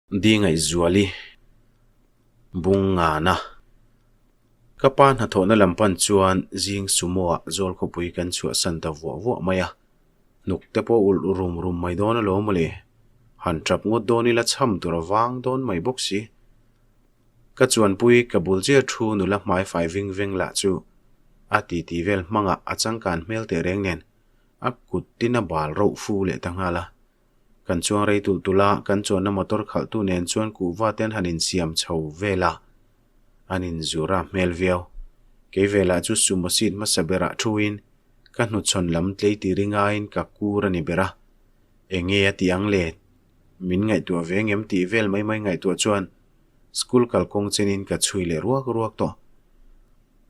Dingaihzuali bung ngana. Ka pa hnathawhna lam pan chuan zing sumo ah zawl khawpui kan chhuahsan ta vuah vuah mai a. Hnuk te pawh ulh rum rum mai dawn alawm mawle. Han tap ngawt dawn ila chham tur a vang dawn mai bawk si. Ka chuanpui ka bul chiah thu nula hmai fai ving veng lah chu a titi vel hmangah a changkan hmel teh reng nen a kut tin a bal roh fu leh ta nghal a. Kan chuang rei tulh tulh a, kan chuanna motor khalhtu nen chuan kuhva te an han insiam chho vel a, an inzur a hmel viau. Kei velah chu sumo seat hmasa berah thuin ka hnuchhawn lam tlei ti ringaiin ka kur a ni ber a. Enge a tih ang le? Min ngaihtuah ve ngem tih vel mai mai ngaihtuah chuan school kalkawng chenin ka chhui leh ruak ruak tawh.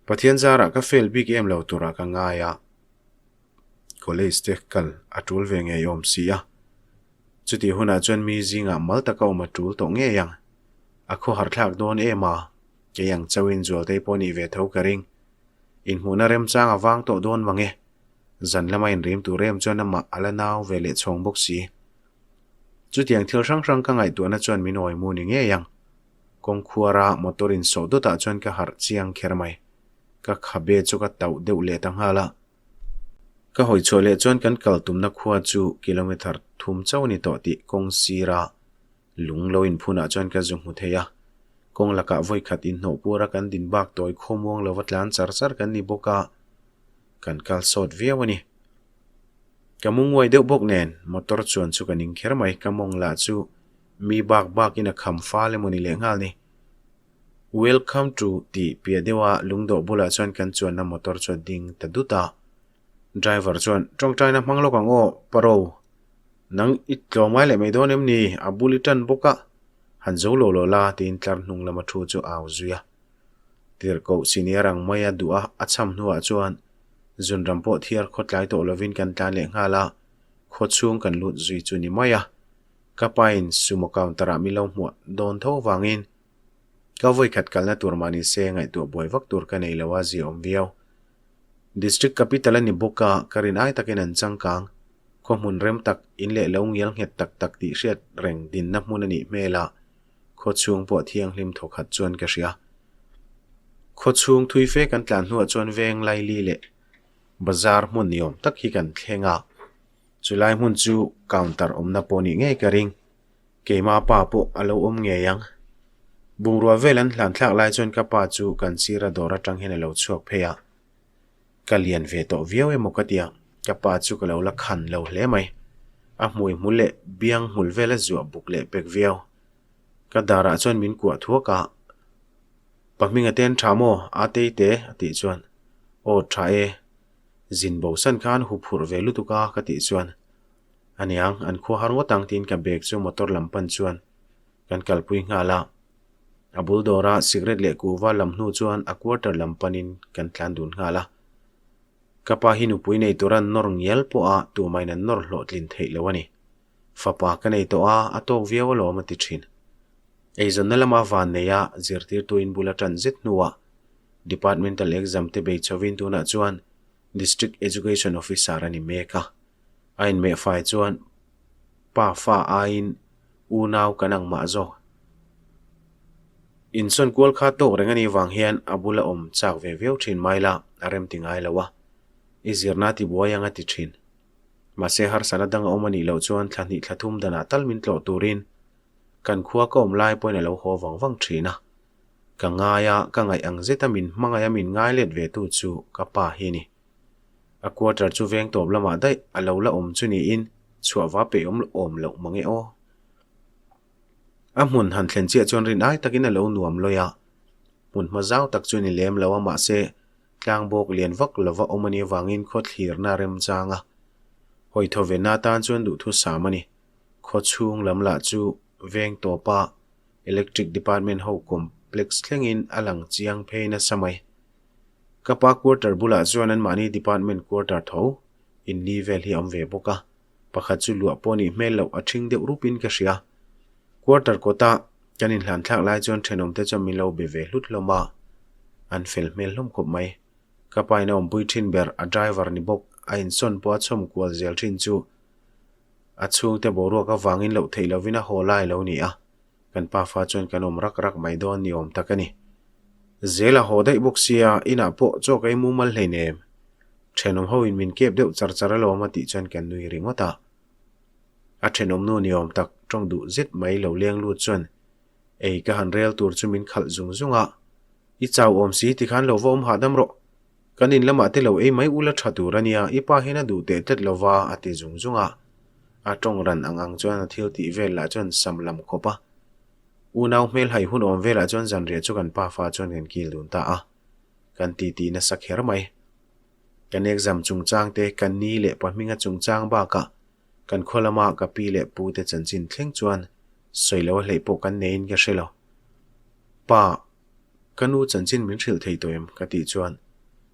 Pathian zarah ka fail bik em lo turah ka ngai a. College te kal a tul ve ngei awm si a. Chutih hunah chuan mi zingah mal taka awm a tul tawh ngei ang. A khawhar thlak dawn em a, kei ang chauhin Zualtei pawh nih ve tho ka ring. Inhmuhna remchang a vang tawh dawn mang e. Zan lama inrim tur em chuan amah a la nau ve leh chhawng bawk si. Chutiang thil hrang hrang ka ngaihtuahna chuan min awi mu ni ngei ang. Kawngkhuara motor insawh dawtah chuan ka harh chiang kher mai. Ka khabe chu ka tauh deuh leh ta nghal a. Ka hawi chhuah leh chuan kan kal tumna khua chu kilometre thum chauh a ni tawh tih kawng sira lung lo inphunah chuan ka zu hmu thei a. Kawng lakah vawi khat inhnawh puara kan din bak tawi khawmuang lova tlan char char kan ni bawk a, kan kal sawt viau a ni. Ka mu nguai deuh bawk nen motor chuan chu ka ning kher mai, ka mawng lah chu mi bak bakin a kham fal emaw ni lehnghal ni. Welcome to tih piah deuha lungdawh bulah chuan kan chuanna motor chu a ding ta dut a. Driver chuan, Tawngtaina hmang lawk ang aw, Paro. Nang i tlawm ngai leh mai dawn em ni? A bul i tan bawk a. Han zo lo lo la tiin tlar hnung lama thu chu a au zui a. Tirhkoh senior ang maia duh a a cham hnuah chuan zunram pawh thiar khawtlai tawh lovin kan tlan leh nghal a, khawchhung kan lut zui chu ni mai a. Ka pain sumo counter ah mi lo hmuah dawn tho vangin Ka vawikhat kalna tur mah ni se ngaihtuah buai vak tur ka nei lo a ziaawm viau. District capital a ni bawk a, ka rin ai takin an changkang. Khaw hmun rem tak, in leh lo ngial nghet tak tak tih hriat reng dinna hmun a nih hmel a, khaw chhung pawh thianghlim thawkhat chuan ka hria. Khaw chhung thui fe kan tlan hnuah chuan veng laili leh bazar hmun ni awm tak hi kan thleng a, chulai hmun chu counter awmna pawh nih ngei ka ring. Keimah pa pawh a lo awm ngei ang. Bungrua vel an hlan thlak lai chuan ka pa chu kan sira dawr atang hian a lo chhuak phei a. Ka lian ve tawh viau emaw ka tia, ka pa chu ka lo la khan lo hle mai. A hmui hmul leh biang hmul vel a zuah buk leh pek viau. Ka darah chuan min kuah thuak a, Pa hminga te an tha maw? A tei te a tih chuan, Aw tha e, zin bo san khan huphurh ve lutuk a ka tih chuan, Aniang, an khua har ngawt ang tiin ka bag chu motor lam pan chuan kan kalpui nghal a. A bul dawra cigarette leh kuhva lam hnu chuan a quarter lam panin kan tlan dun nghal a. Ka pa hi nupui nei tura nawr ngial pawh a tumain an nawr hlawhtlin theih lo a ni. Fapa ka nei tawh a, a tawk viau alawm a ti thin. Eizawnna lama van nei a zirtirtu in bul a tan zet hnuah Departmental exam te bei chhovin tunah chuan District Education Officer a ni mek a. A inmeh fai chuan pa fa aiin unau kan ang mah zawk. Insawn kual kha tawk reng a nih vang hian a bula awm chak ve viau thin mai la a rem ti ngai lo a, i zirna ti buai ang a ti thin. Mahse harsatna dang a awm a nih loh chuan thla hnih thla thum danah tal min tlawh turin kan khua ka awm lai pawhin a lo haw vang vang thin a. Ka ngai a, ka ngaih ang zeta min hmangaih a min ngai let ve tu chu ka pa hi a ni. A quarter chu veng tawp lamah daih a lo la awm chu niin chhuah va peih awm awm loh mang e aw. A hmun han thlen chiah chuan rin ai takin a lo nuam lawi a, hmun hma zau tak chu ni lem lo a mahse tlang bawk lian vak lova awm a nih avangin khaw thlirna a remchang a. Hawi thaw venna atan chuan duhthusam a ni. Khaw chhung lam lah chu veng tawpa Electric Department ho complex thlengin a lang chiang phei nasa mai. Ka pa quarter bulah chuan anmahni department quarter tho in li vel hi a awm ve bawk a, pakhat chu luah pawh nih hmel loh a ṭhing deuh rupin ka hria. Quarter kawta kan inhlan thlak lai chuan ṭhenawmte chuan min lo be ve hlut hlawm a, an fel hmel hlawm khawp mai. Ka pa in a awmpui ṭhin ber, a driver ni bawk, a insawn pawh a chhawm kual zel ṭhin chu a chhungte boruak avangin loh theih lovin a haw lai lo ni a. Kan pafa chuan kan awm rak rak mai dawn ni awm tak a ni. Zel a haw daih bawk sia, inah pawh chaw ka ei mumal hleinem. Thenawm ho in min kep deuh char char alawm a tih chuan kan nui ringawt a. A thenawm nu ni awm tak tawng duh zet mai lo leng lut chuan ei ka han rel tur chu min khalh zung zung a. I chau awm si tikhan lo va awm hahdam rawh. Kan in lamah te lo ei mai ula tha tur a nia, i pa hian a duh teh tlat lo va, a ti zung zung a. A tawng ran ang ang chuan a thil tih vel lah chuan sam lam khawp a. Unau hmel hai hun awm velah chuan zanriah chu kan pafa chuan kan kil dun ta a. Kan titi nasa kher mai. Kan exam chungchang te, kan ni leh pa hminga chungchang bakah kan khaw lama ka pi leh pu te chanchin thleng chuan sawi lo a hleih pawh kan neiin ka hre lo. Pa. Ka nu chanchin min hrilh thei tawh em? ka tih chuan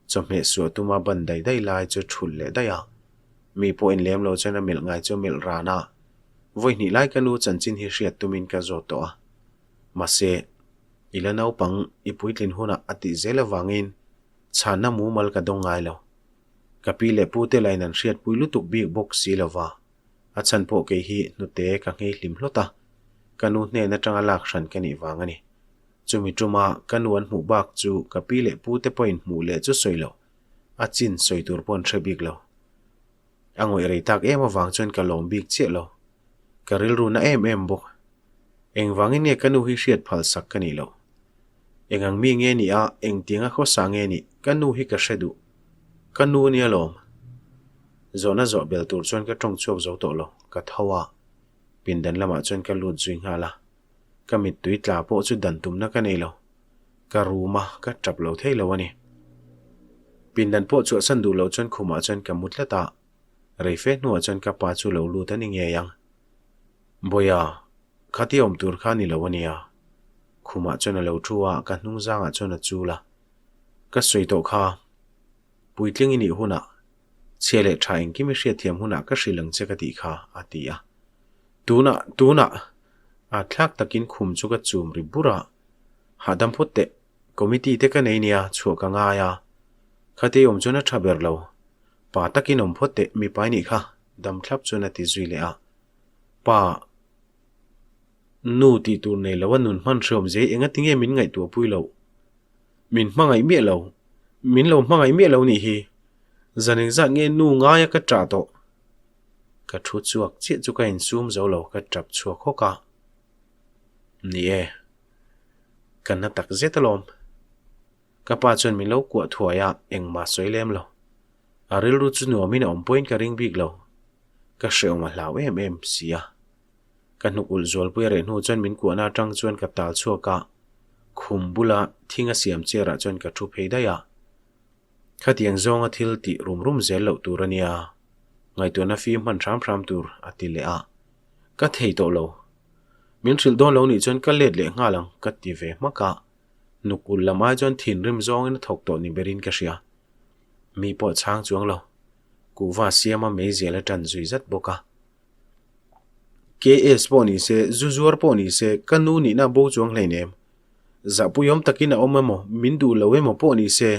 chawhmeh suah tuma ban daih daih lai chu thulh leh daih a. Mi pawh in lem lo chuan a melh ngai chu a melh ran a. Vawi hnih lai ka nu chanchin hi hriat tumin ka zawt tawh a. Mahse, i la naupang i puitlin hunah a tih zel avangin chhanna mumal ka dawng ngai lo. Ka pi leh pu te lain an hriatpui lutuk bik bawk si lo va, a chhan pawh kei hi hnute ka nghei hlim hlawt a, ka nu hnen atanga lak hran ka nih vang a ni. Chumi tuma ka nu an hmuh bak chu ka pi leh pu te pawhin hmuh leh chu sawi lo, a chin sawi tur pawh an hre bik lo. A ngawih rei tak em avang chuan ka lawm bik chiah lo. Ka rilru na em em bawk. Engvangin nge ka nu hi hriat phal sak ka nih loh? Eng ang mi nge nih a, engtiang a khawsa nge nih, ka nu hi ka hre duh. Ka nu a nia lawm. Zawhna zawh bel tur chuan ka tawng chhuak zo tawh lo, ka tho a. Pindan lamah chuan ka lut zui nghal a. Ka mittui tla pawh chu dan tumna ka nei lo. Ka rum a, ka tap lo thei lo a ni. Pindan pawh chhuahsan duh loh chuan khumah chuan ka mu tlat a, rei fe hnuah chuan ka pa chu lo lut a ni ngei ang. Bawiha, khati awm tur kha a ni lo a nia. Khumah chuan a lo thu a, ka hnung zangah chuan a chul a. Ka sawi tawh kha, puitling i nih hunah, chhia leh tha engkim i hriatthiam hunah ka hrilh ang che ka tih kha, a ti a. Tunah, tunah! A thlak takin khum chu ka chum ri bur a, Hahdam phawt teh, committee te ka nei nia, chhuah ka ngai a. Khatei awm chuan a tha ber lo. Pa takin awm phawt teh, mipa i nih kha, dam thlap chuan a ti zui leh a. Pa, nu tih tur nei lo a nun hman hreawm zia hi engati nge min ngaihtuah pui loh? Min hmangaih miah lo, min lo hmangaih miah lo nih hi. Zan engzat nge nu ngaia ka ṭah tawh? Ka thu chhuak chiah chu ka insum zo lo, ka ṭap chhuak hawk a. Ni e, ka na tak zet alawm. Ka pa chuan min lo kuah thuai a, engmah sawi lem lo. A rilru chu nuamin a awm pawhin ka ring bik lo. Ka hrehawm a hlau em em si a. Ka hnuk ulh zualpui a reh hnu chuan min kuahna atang chuan ka tal chhuak a, khum bula thing a siam chair ah chuan ka thu phei daih a. Khatiang zawnga thil tih rum rum zel loh tur a nia, ngaihtuahna fim hman hram hram tur a ti leh a. Ka thei tawh lo. Min hrilh dawn lo nih chuan ka let leh nghal ang ka ti ve hmak a. Nuk ulh lam ai chuan thinrim zawngin a thawk tawh ni berin ka hria. Mi pawh a chhang chuang lo. Kuhva siama meizial a tan zui zat bawk a. KS pawh ni se, zu zuar pawh ni se, ka nu nihna bo chuang hleinem. Zahpuiawm takin a awm emaw, min duh lo emaw pawh ni se,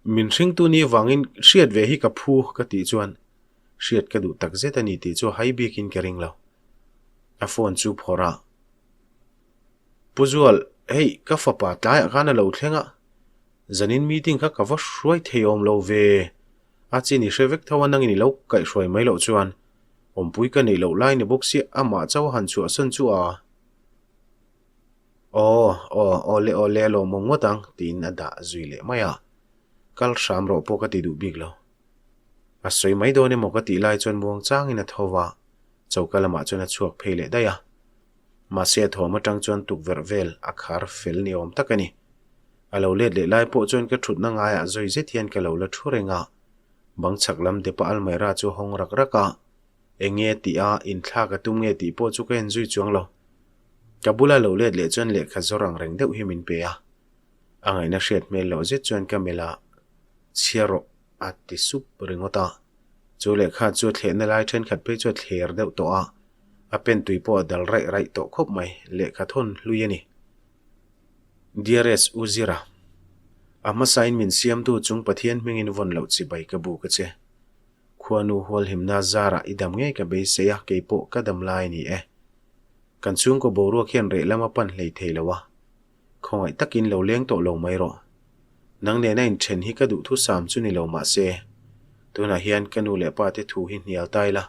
min hringtu ni vangin hriat ve hi ka phu ka tih chuan hriat ka duh tak zet a ni tih chu hai bikin ka ring lo. A phone chu phawrh a. Pu Zual, hei ka fapa tlaiah khan a lo thleng a, zanin meeting kha ka va hruai thei awm lo ve, a chin i hre vek tho a nangin i lo kaihhruai mai loh chuan awmpui ka neih loh lai ni bawk sia amah chauh a han chhuahsan chu a. Aw, aw, aw le aw le a lawmawm ngawt ang, tiin a dah zui leh mai a. Kal hram rawh pawh ka ti duh bik lo. A sawi mai dawn emaw ka tih lai chuan muang changin a tho va, choka lamah chuan a chhuak phei leh daih a. Mahse a thawm atang chuan tukverh vel a khar fel ni awm tak a ni. A lo let leh lai pawh chuan ka thutna ngaiah zawi zet hian ka lo la thu reng a. Bang chhak lam depa almaira chu a hawng rak rak a. Enge tih a inthlak a tum nge tih pawh chu ka en zui chuang lo. Ka bula lo let leh chuan lehkha zawr ang reng deuh hi min pe a. A ngaihna hriat hmel loh zet chuan ka melh a, Chhiar rawh a ti sup ringawt a. Chu lehkha chu a thlehna lai thenkhat phei chu a thler deuh tawh a, a pen tui pawh a dal raih raih tawh khawp mai, lehkha thawn hlui a ni. Dearest U Zira, A hmasain min siamtu chung Pathian hmingin vawn loh chibai ka bu ka che. Khuanu hualhimna zarah i dam ngei ka beisei a, keipawh ka dam lai a ni e. Kan chhungkaw boruak hian reh lama pan hlei thei lo a, khawngaih takin lo leng tawh lo mai rawh. Nang nena inthen hi ka duhthusam chu ni lo mah se, tunah hian ka nu leh pa te thu hi hnial tai la,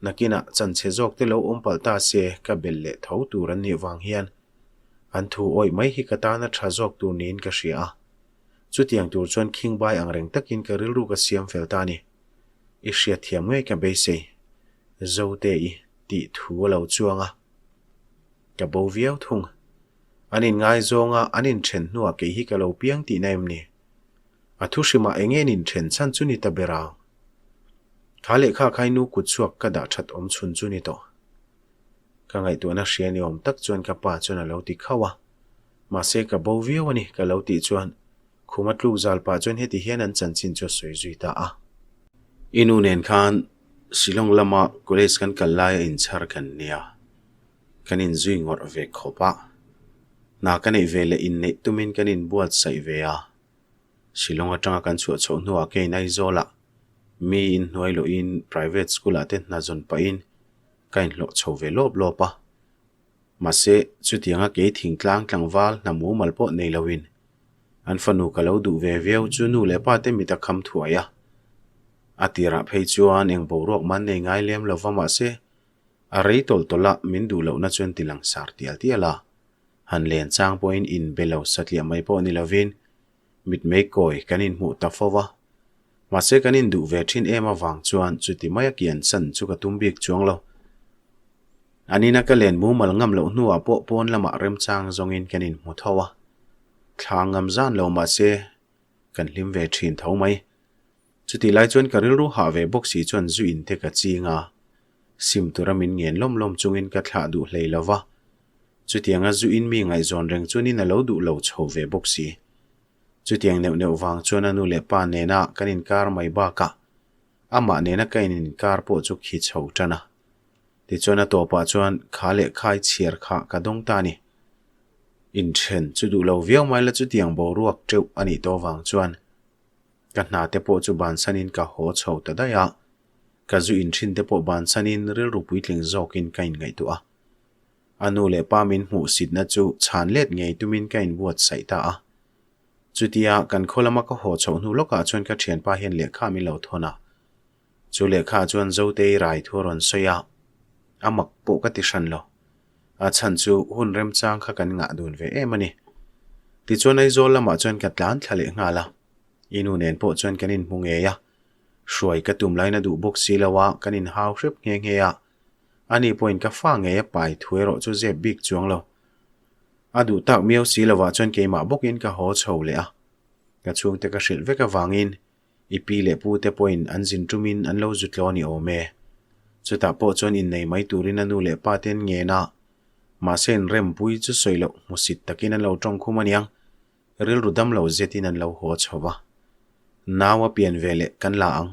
nakinah chanchhe zawk te lo awm palh ta se ka bel leh tho tur an nih vang hian an thu awih mai hi ka tana tha zawk tur niin ka hria a. Chutiang tur chuan khingbai ang reng takin ka rilru ka siam fel ta a ni. I hriatthiam ngei ka beisei. Zote i tih thu a lo chuang a, ka bo viau thung. An inngaizawng a, an inthen hnuah kei hi ka lo piang tihna em ni? A thu hrimah eng nge inthen chhan chu ni ta ber ang? Kha lehkha khai nu kut chhuak ka dah that awm chhun chu ni tawh. Ka ngaihtuahna hria ni awm tak chuan ka pa chuan a lo ti khauh a. Mahse ka bo viau a ni ka lo tih chuan Khuma tluk zal pah chuan heti hian an chanchin chu a sawi zui ta a. I nu nen khan Shillong lama college kan kal laia inchhar kan nia. Kan inzui ngawrh ve khawp a. Hna ka neih ve leh inneih tumin kan inbuatsaih ve a. Shillong atanga kan chhuah chhoh hnuah kein Aizawlah mi inhnuai lohin private school-ah te hna zawn pahin ka inhlawh chho ve lawp lawp a. Mahse, chutianga kei thingtlang tlangval hna mumal pawh nei loin an fanu ka lo duh ve viau chu nu leh pa te mit a kham thuai a. A tirah phei chuan eng boruak man nei ngai lem lo va mahse, a rei tawlh tawlh a min duh lohna chuan ti langsar tial tial a. Han len chang pawhin inbe lo satliah mai pawh ni lovin mitmei kawi kan inhmuh ta fo va. Mahse kan induh ve thin em avang chuan chuti maia kian chan chu ka tum bik chuang lo. An ina ka len mumal ngam loh hnuah pawh pawn lamah remchang zawngin kan inhmu tho a. Thla ngam zan lo mahse kan hlim ve thin tho mai. Chutih lai chuan ka rilru hah ve bawk si chuan zu in te ka ching a. Sim tura min ngen lawm lawm chungin ka thlah duh hlei lo va. Chutianga zu in mi ngaihzawn reng chuanin a lo duh lo chho ve bawk si. Chutiang neuh neuh vang chuan a nu leh pa nena kan inkar mai bakah amah nena ka in inkar pawh chu khi chho tan a. Tichuan a tawpah chuan kha leh khai chhiar kha ka dawng ta a ni. Inthen chu duh lo viau mai la chutiang boruak teuh a nih tawh vang chuan ka hna te pawh chu bansanin ka haw chho ta daih a, ka zu inthin te pawh bansanin rilru puitling zawkin ka inngaihtuah a. A nu leh pa min hmuhsitna chu chhan let ngei tumin ka inbuatsaih ta a. Chutia kan khaw lama ka haw chhoh hnu lawkah chuan ka thianpa hian lehkha min lo thawn a. Chu lehkha chuan Zotei rai thu a rawn sawi a, a mak pawh ka ti hran lo. A chhan chu hun remchang kha kan ngah dun ve em a ni. Tichuan Aizawl lamah chuan ka tlan thla leh nghal a. I nu nen pawh chuan kan inhmu ngei a. Hruai ka tum lain a duh bawk si lo a, kan inhau hrep nghe nghe a. Ani pawhin ka fa ngei a pai thu erawh chu zep bik chuang lo. A duh tak miau si lovah chuan keimah bawkin ka haw chho leh a. Ka chhungte ka hrilh vek avangin i pi leh pu te pawhin an zin tumin an lo zu tlaw ni awm e. Chutah pawh chuan innei mai turin a nu leh pa te an ngen a. Mahse inrempui chu sawi loh hmusit takin an lo tawngkhum aniang. Rilru dam lo zetin an lo haw chho va. Nau a pian ve leh kan la ang.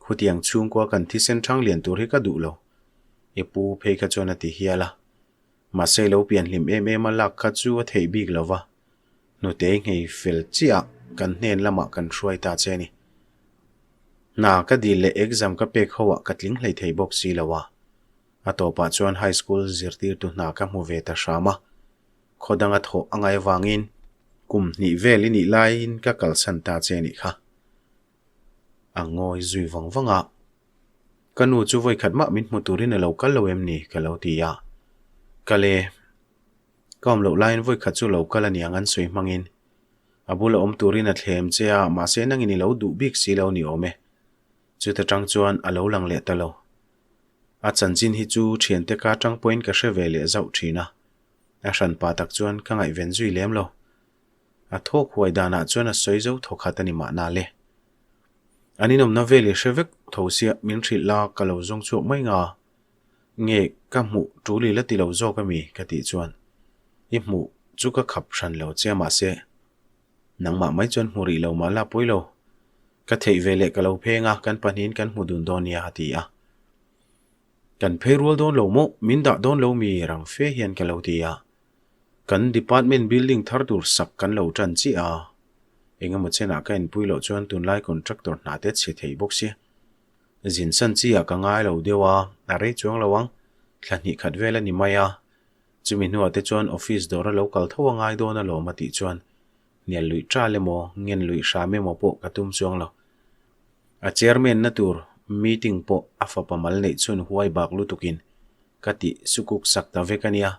Khutiang chhungkua kan thisen thang lian tur hi ka duh lo. I pu phei kha chuan a ti hial a. Mahse lo pian hlim em em a lak kha chu a theih bik lo va. Hnute nghei fel chiah kan hnen lamah kan hruai ta che a ni. Hna ka dil leh exam ka pek ho ah ka tling hlei thei bawk si lo a. A tawpah chuan high school zirtirtu hna ka hmu ve ta hram a. Khaw danga thawh a ngai avangin kum hnih vel i nih laiin ka kalsan ta che a nih kha. A ngawi zui vang vang a, Ka nu chu vawikhat mah min hmu turin a lo kal lo em ni? ka lo ti a. Kal e, ka awm loh laiin vawikhat chu lo kal a niang an sawi hmangin. A bula awm turin a thlem che a, mahse nangin i lo duh bik si lo ni awm e. Chuta tang chuan a lo lang leh ta lo. A chanchin hi chu thiante ka tang pawhin ka hre ve leh zauh thin a, a hranpa tak chuan ka ngaihven zui lem lo. A thawk huai danah chuan a sawi zo thaw khat a ni mahna le. An inawmna vel i hre vek tho sia min hrilh la ka lo zawng chhuak mai nga. Nge ka hmuh tul i la ti lo zawk a mi ka tih chuan i hmuh chu ka khap hran lo che a mahse nangmah mai chuan hmu rih lo mah la pawi lo. Ka theih ve leh ka lo pheng a kan pahnihin kan hmu dun dawn nia a ti a. Kan phei rual dawn lo maw min dah dawn lo mi rang fe hian ka lo ti a. Kan department building thar tur sak kan lo tan chiah a, engemaw chenah ka inpui loh chuan tunlai contractor hna te chhe thei bawk sia. Zin san chiah ka ngai lo deuh a, a rei chuang lo ang. Thla hnih khat vel a ni mai a, chumi hnuah te chuan office dawr a lo kal tho a ngai dawn alawm a tih chuan hnial luih ṭal emaw, ngen luih hram emaw pawh ka tum chuang lo. A chairman na tur meeting pawh a fapa mal neih chhun huai bak lutukin ka tih sukuk sak ta vek a nia,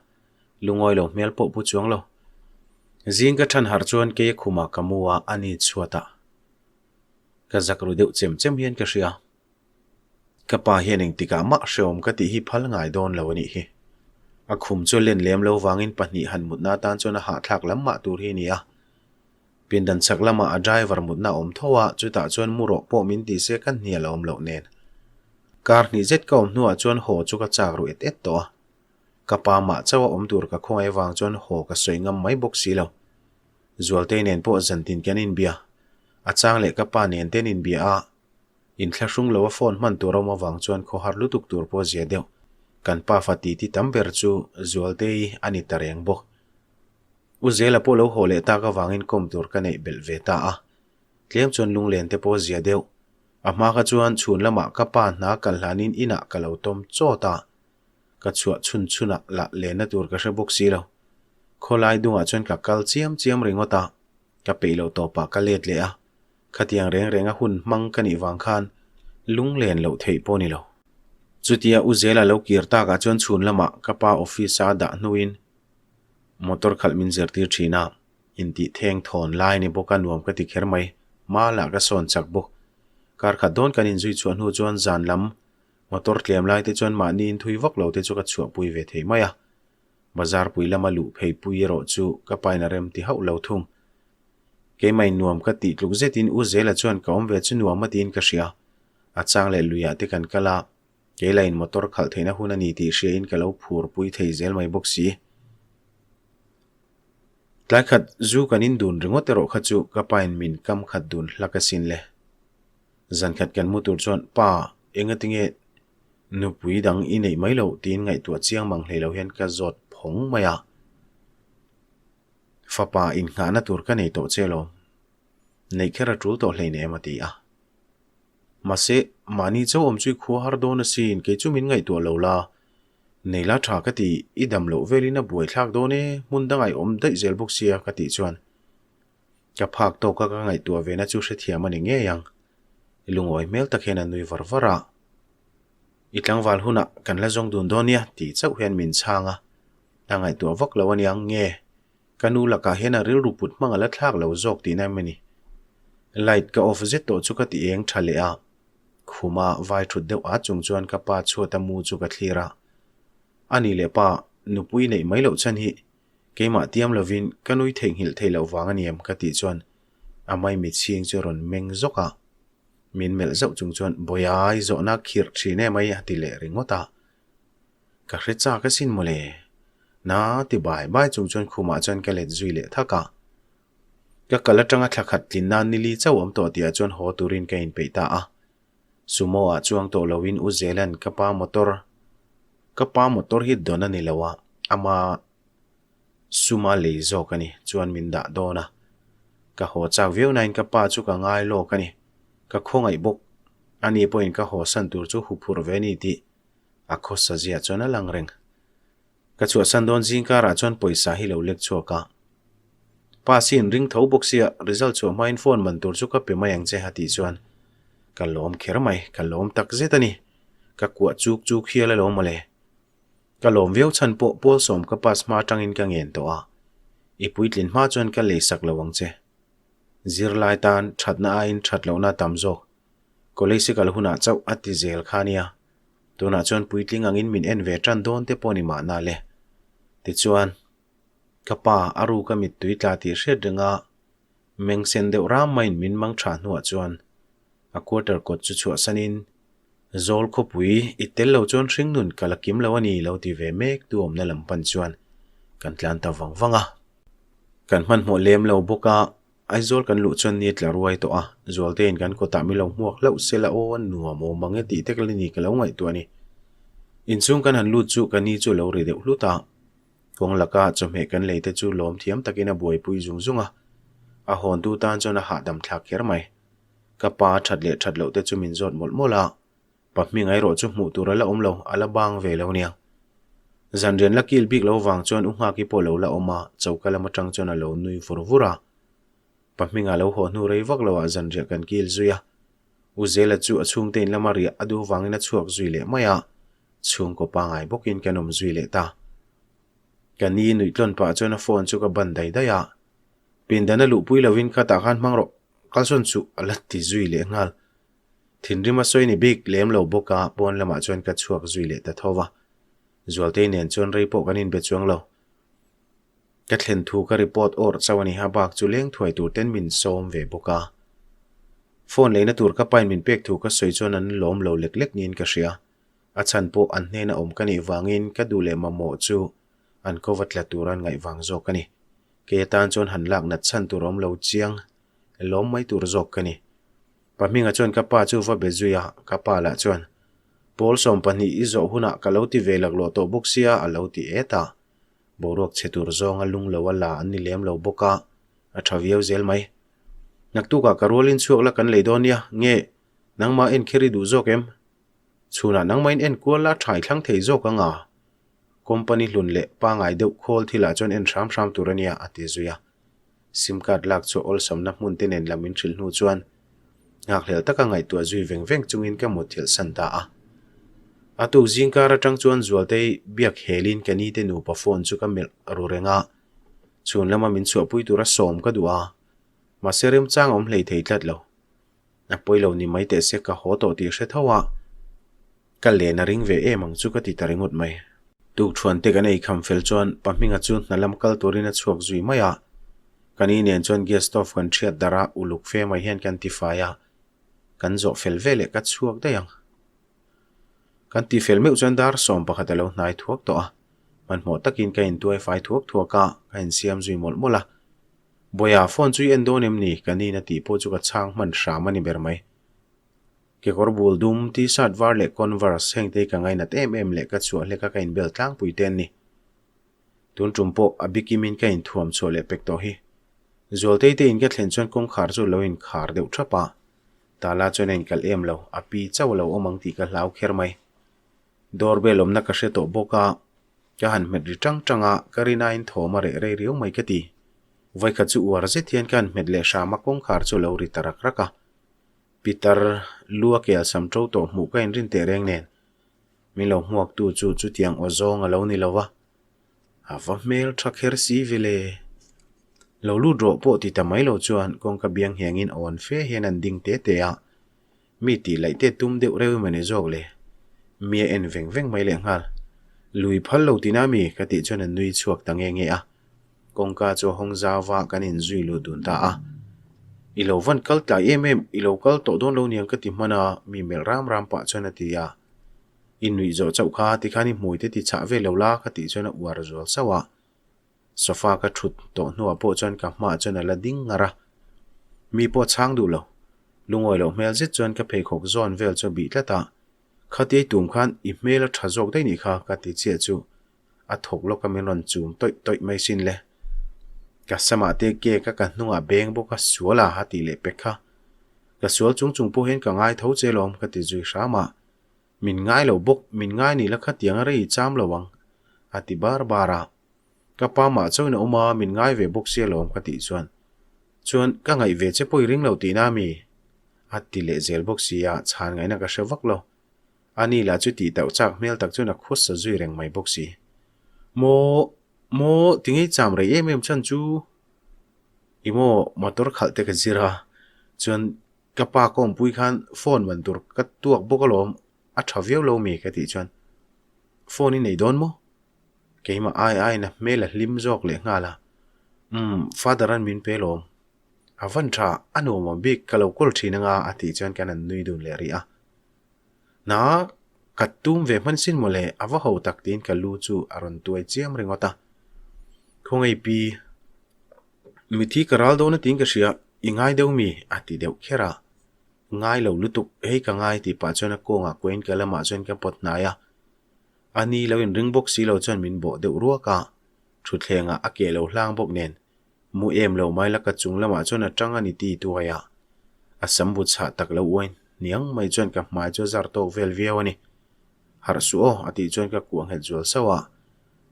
lungawi lo hmel pawh pu chuang lo. Zing ka ṭhan harh chuan kei a khumah ka mu a, a ni chhuatah ka zak ru deuh chem chem hian ka hria. Ka pa hian engtikah mah hreawm ka tih hi phal ngai dawn lo a nih hi. A khum chu len lem lo vangin pahnih han mutna atan chuan a hahthlak lam mah tur hi a ni a. Pindan chhak lamah a driver mutna a awm tho a, chutah chuan mu rawh pawh min ti se ka hnial a awm loh nen. Kar hnih zet ka awm hnuah chuan haw chu ka chak ru et et tawh a. Ka pa mah chauh a awm tur ka khawngaih avang chuan haw ka sawi ngam mai bawk si lo. Zualtei nen pawh zantin kan inbia. A chang leh ka pa nen te an inbia a. Inthlahrung lo a phone hman tur a awm avang chuan khawhar lutuk tur pawh zia deuh. Kan pa fa titi tam ber chu Zualtei a ni ta reng bawk. U Zela pawh lo haw leh tak avangin kawm tur ka neih belh ve ta a. Tlem chuan lunglen te pawh zia deuh. A hma kha chuan chhun lamah ka pa hna kal hlanin inah ka lo tawm chawt a. Ka chhuah chhun chhunah lah lenna tur ka hre bawk si lo. Khawlai dungah chuan ka kal chiam chiam ringawt a. Ka peih loh tawpah ka let leh a. Khatiang reng renga hun hmang ka nih vang khan lunglen loh theih pawh ni lo. Chutia U Zela lo kir takah chuan chhun lamah ka pa office-a dah hnuin motor khalh min zirtir thin a, intih theng thawn lai ni bawk a nuam ka ti kher mai, hma lah ka sawn chak bawk. Kar khat dawn kan inzui chhuah hnu chuan zan lam motor tlem lai te chuan mahni inthui vak lo te chu ka chhuahpui ve thei mai a. Bazar pui lama luh phei pui erawh chu ka pain a rem ti hauh lo thung. Keimah in nuam ka tih tluk zetin U Zela chuan ka awm ve chu nuam a tiin ka hria. A chang leh luiah te kan kal a, keila in motor khalh theihna hun a ni tih hriain ka lo phur pui thei zel mai bawk si. Tlai khat zu kan in dun ringawt erawh kha chu ka pa in min kam khat dun hlak asin le. Zan khat kan mu tur chuan, Pa, engatinge nupui dang i neih mai loh tiin ngaihtuah chiang mang hlei lo hian ka zawt phawng mai a. Fapa innghahna tur ka nei tawh che lo. Neih kher a tul tawh hleinem a ti a. Mahse, mahni chauh awm chu i khua har dawn asin, kei chu min ngaihtuah lo la. Nei la tha ka ti, i dam loh velin a buaithlak dawn e, hmun dangah i awm daih zel bawk sia ka tih chuan ka phak tawka ka ngaihtuah vena chu hrethiam a ni ngei ang. I lungawi hmel tak hian a nui var var a. I tlangval hunah kan la zawng dun dawn nia tih chauh hian min chhang a. A ngaihtuah vak lo aniang nge ka nu lakah hian a rilru put hmang a la thlak lo zawk tihna em ni? Light ka off zet tawh chu ka ti eng tha leh a, khuma vai thut deuh at chung chuan ka pa chhuata mu chu ka thlir a. Ani leh pa nupui neih mai loh chhan hi keimah tiam lovin ka nui theihnghilh theih loh vang ani em ka tih chuan a maimi chhing chu a rawn meng zawk a. Min melh zauh chung chuan Bawiai zawhna khirh thin em ai a ti leh ringawt a. Ka hre chak asin mawle. Na ti bai bai chung chuan khumah chuan ka let zui leh thak a. Ka kal atanga thla khat tlin nan nili chauh awm tawh tihah chuan haw turin ka inpeih ta a. Sumo ah chuang tawh loin U Zelan ka pa motor ka pa motor hi dawn a ni lo a, ama suma lei zawk a ni chuan min dah dawn a. Ka haw chak viau nain ka pa chu ka ngai lawk a ni. Ka khawngaih bawk. Ani pawhin ka haw san tur chu huphurh ve a ni tih A khawsa zia chuan a lang reng. Ka chhuahsan dawn zing karah chuan pawisa hi lo lek chhuak a. Pass hi in ring tho bawk sia, result chhuah hmain phone man tur chu ka pe mai ang che a tih chuan ka lawm kher mai, ka lawm tak zet a ni. Ka kuah chuk chuk hial alawm mawle. Ka lawm viau chhan pawh Pawlsawm ka pass hma atangin ka ngen tawh a. I puitlin hma chuan ka leisak lo ang che. Zirlai tan thatna aiin that lohna a tam zawk. College kal hunah chauh a ti zel kha nia. Tunah chuan puitling angin min en ve tan dawn te pawh ni mahna le. Tichuan, ka pa a ruka mittui tla tih hriat renga meng sen deuh ram maiin min mang tha hnuah chuan a quarter kawt chu chhuahsanin Zawl khawpui i tel lo chuan hringnun ka la kim lo a ni lo ti ve mek tu awmna lam pan chuan kan tlan ta vang vang a. Kan hmanhmawh lem lo bawk a, Aizawl kan luh chuan ni tla ruai tawh a, Zualtein kan kawtah mi lo hmuak hlauh se la aw a nuam awm ang e tih te ka la ni ka lo ngaihtuah a ni. Inchhung kan han lut chu ka ni chu a lo ri deuh hlut a, kawng laka chawhmeh kan lei te chu lawm thiam takin a buaipui zung zung a, a hawntu tan chuan a hahdam thlak kher mai. Ka pa a that leh that loh te chu min zawt mawlh mawlh a, pa hming erawh chu hmuh tur a la awm lo, a la bang ve lo nia. Zanrian la kil bik lo vang chuan u Nghaki pawh lo la awm a, choka lam atang chuan a lo nui vur vur a. Pa hmingah lo haw hnu rei vak loah zanriah kan kil zui a. U Zela chu a chhungte in lama riah a duh vangin a chhuak zui leh mai a, chhungkaw pangai bawkin kan awm zui leh ta. Ka ni nuih tlawn pah chuan a phone chu ka ban dai dai a. Pindan a luhpui lovin ka tah khan hmang rawh, kalsawn chu a la ti zui leh nghal. Thinrim a sawi ni bik lem lo bawk a, pawn lamah chuan ka chhuak zui leh ta tho va. Zualtei nen chuan rei pawh kan inbe chuang lo. Ka thlen thu ka report awrh chauh a ni, a bak chu leng thuai tur ten min sawm ve bawk a. Phone leina tur ka pain min pek thu ka sawi chuan an lawm lo lek lek niin ka hria. A chhan pawh an hnena awm ka nih vangin ka duh leh mamawh chu an ko va tla tur an ngaih vang zawk a ni. Kei atan chuan han lak nat chhan tur awm lo chiang, lawm mai tur zawk ka ni. Pa hminga chuan ka pa chu va be zui a, ka pa lah chuan, Pawl 12 i zawh hunah ka lo ti ve laklawh tawh bawk sia a lo ti et a. Boruak chhe tur zawnga lung lo a la an ni lem lo bawk a, a tha viau zel mai. Naktukah ka rualin chhuak la kan lei dawn nia, nge nangmah en kher i duh zawk em? Chhunah nangmahin en kual la tha i thlang thei zawk ang a? Company hlun leh pangai deuh khawl thilah chuan en hram hram tur a nia a ti zui a. Sim card lak chu awlsamna hmun te nen lam in hrilh hnu chuan nghakhlel taka ngaihtuah zui veng veng chungin ka mutthilh san ta a. A tuk zingkar atang chuan Zualtei biak helin ka ni te nupa phone chu ka melh ru reng a, chhun lama min chhuahpui tura sawm ka duh a, mahse remchang a awm hlei thei tlat lo. A pawi lo ni mai teh se ka haw tawh tih hre tho a, ka len a ring ve em ang chu ka ti ta ringawt mai. Tukṭhuan te kan ei kham fel chuan pa hminga chu hna lam kal turin a chhuak zui mai a, ka ni nen chuan gas stove kan ṭhiat darh a, uluk fe mai hian kan tifai a, kan zawh fel veleh ka chhuak daih ang. Kan tifel meuh chuan dar 11 a lo hnai thuak tawh a, hmanhmawh takin ka intuai fai thuak thuak a, ka insiam zui mawlh mawlh a. Bawiha, phone chu i en dawn em ni? Ka nina tih pawh chu ka chhang hman hram a ni ber mai. Kekawr bul dum, t-shirt var leh converse heng te hi ka ngainat em em leh ka chhuah hlek a ka inbel tlangpui te an ni. Tun tum pawh a bikimin ka inthuam chhuah leh pek tawh hi. Zualtei te in ka thlen chuan kawngkhar chu lo inkhar deuh thap a. Tala chuan a inkalh em lo, a pi chauh a lo awm ang tih ka hlau kher mai. Doorbell awmna ka hre tawh bawk a, ka han hmet ri tang tang a, ka rinain thawm a reh rei riau mai ka ti. Vawikhat chu uar zet hian ka han hmet leh hram a, kawngkhar chu a lo ri ta rak rak a. Pitar lu a kel sam to tawh hmuh ka inrin teh reng nen, min lo hmuaktu chu chutiang aw zawng a lo ni lo va. A va hmel tha kher si ve le. Lo lut rawh pawh ti ta mai lo chuan kawngka biang hiangin awn fe hian an ding te te a. Mi tih laih te tum deuh reuh emaw ni zawk le? Mi a en veng veng mai leh nghal. Lui phal lo tina mi? Ka tih chuan a nui chhuak ta nge nge a. Kawngka chu a hawng zau va, kan inzui lut dun ta a. I lo van kal tlai em em, i lo kal tawh dawn lo niang ka ti hman a, mi melh ram ram pah chuan a ti a. I nuih zawh chauh kha tikhan i hmui te ti chhah ve lo la ka tih chuan a uar zual sauh a. Sofa ka thut tawh hnuah pawh chuan ka hmaah chuan a la ding ngar a. Mi pawh chhang duh lo. Lungawi loh hmel zet chuan ka pheikhawk zawn vel chu a bih tlat a. Khati ei tum khan i hmel a tha zawk daih nih kha ka ti chiah chu a thawk lawk a min rawn chum tawih tawih mai sin le. Ka samah te cake a ka hnungah beng bawk a sual a a tih leh pek kha. Ka sual chung chung pawh hian ka ngai tho che lawm ka ti zui hram a. Min ngai lo bawk, min ngai ni la khatiang a rei cham lo ang a ti bar bar a. Ka pa mah chauhin a awm a, min ngai ve bawk sia lawm ka tih chuan. Chuan ka ngaih ve che pawh i ring lo tihna mi? A ti leh zel bawk si a, chhan ngaihna ka hre vak lo. A ni lah chu tih tauh chak hmel tak chuan a khuasa zui reng mai bawk si. Maw, maw, ti ngei cham rei em em chhan chu? I maw, motor khalh te ka zir a, chuan ka pa ka awmpui khan phone man tur ka tuak bawk alawm, a tha viau lo mi ka tih chuan phone i nei dawn maw? Keimah ai aiin a hmel a hlim zawk leh nghal a, Umm, father an min pe lawm. A van tha, a nuam awm bik, ka lo kawl thin anga a tih chuan kan han nui dun leh rih a. Na, ka tum ve hman sin mawle, a va ho tak tiin ka lu chu a rawn tuai chiam ringawt a. Khawngaih pi, mithi ka ral dawn a tiin ka hria, i ngai deuh mi? a ti deuh kher a. Ngai lo lutuk, hei ka ngai tih pah chuan a kawngah kuain ka lamah chuan ka pawt hnai a. A ni lo inring bawk si lo chuan min bawh deuh ruak a, thutthlengah a keh lo hlang bawk nen mu em lo mai la ka chung lamah chuan a tang a ni ti tuai a. A sam bu chhah tak lo uain hniang mai chuan ka hmai chu a zar tawk vel viau a ni. Harh suh aw a tih chuan ka kuah nghet zual sauh a.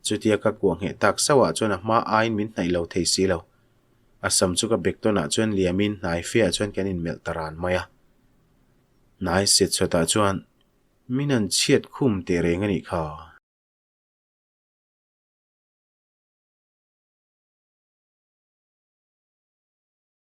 Chutia ka kuah ngheh tak sauh ah chuan a hma aiin min hnaih lo thei si lo. A sam chu ka bek tawnah chuan liamin hnai fiah chuan kan inmelh ta ran mai a. Hnai set chhuatah chuan min an chhiat khum teh reng a nih kha.